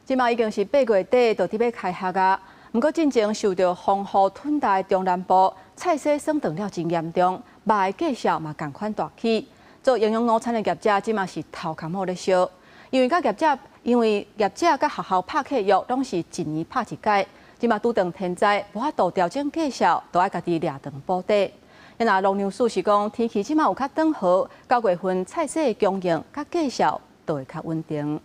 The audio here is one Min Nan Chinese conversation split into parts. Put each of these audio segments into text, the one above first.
這馬已經是8月底，就佇欲開學啊。毋過進前受著風雨吞大的中南部菜市損斷了真嚴重，肉的價數嘛仝款大起。做營養午餐的業者，這馬是頭殼某咧燒，因為業者佮學校拍契約，攏是一年拍一擺。這馬拄著天災，無法度調整價數，都愛家己掠長補底。若農糧署是講，天氣這馬有較轉好，9月份菜市的供應佮價數都會較穩定。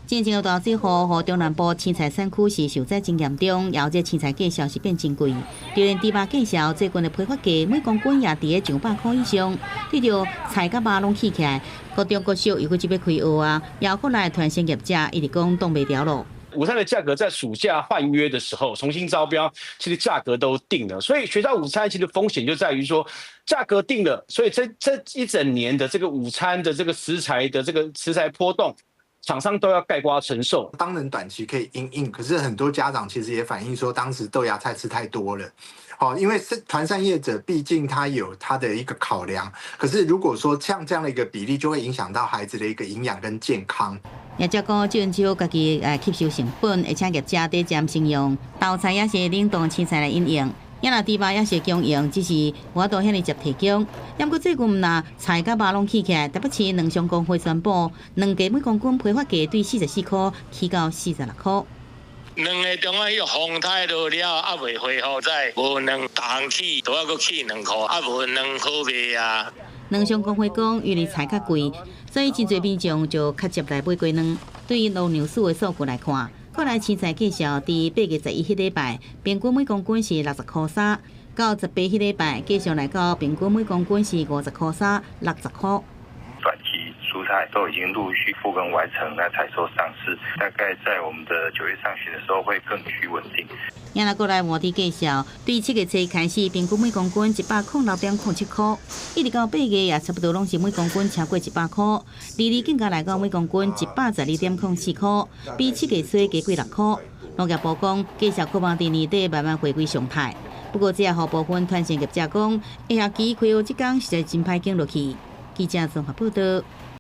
進前的大水雨，予中南部青菜產區是受災真嚴重，然後這青菜價數是變真貴。就連豬肉價數最近的批發價每公斤也佇咧200箍以上。對著菜佮肉攏起起來，各中國小又閣這欲開學啊，也過來團膳業者一直講擋袂牢囉。午餐的價格在暑假換約的時候重新招標，其實價格都定了，所以學校午餐其實風險就在於說價格定了，所以這一整年的這個午餐的這個食材的這個食材波動，廠商都要概括承受。當然短期可以因應，可是很多家長其實也反映說，當時豆芽菜吃太多了。好，因為是團膳業者，畢竟他有他的一個考量。可是如果說像這樣的一個比例，就會影響到孩子的一個營養跟健康。業者講，政府家己來吸收成本，而且業者底針先用豆菜抑是冷凍青菜來因應。也若豬肉也是供應，只是無法度遐爾捷提供。毋過最近若菜佮肉攏起起來，台北市農商工會宣布，卵價每公斤批發價對44箍起到46箍。卵的中間彼個風颱落了，猶未恢復在，無卵逐項起都猶閣起2箍，啊無卵好賣啊。農商工會講，因為菜較貴，所以真濟民眾就較捷來買雞卵。對於農糧署的數據來看，國內青菜價數佇8月11彼禮拜，平均每公斤是60箍3；到18彼禮拜，繼續來到平均每公斤是50箍3，60箍。短期蔬菜都已經陸續復耕完成，來採收上市，大概在我們的9月上旬的時候會更趨穩定。也若過來換豬價數，對7月初開始，平均每公斤106.07箍，一直到8月也差不多攏是每公斤超過100箍。利率更加來到每公斤112.04箍，比7月初加過6箍。農業部講，價數可望佇年底慢慢回歸常態。不過，這也予部分團膳業者講，下學期開學這工實在真歹經落去。記者綜合報道。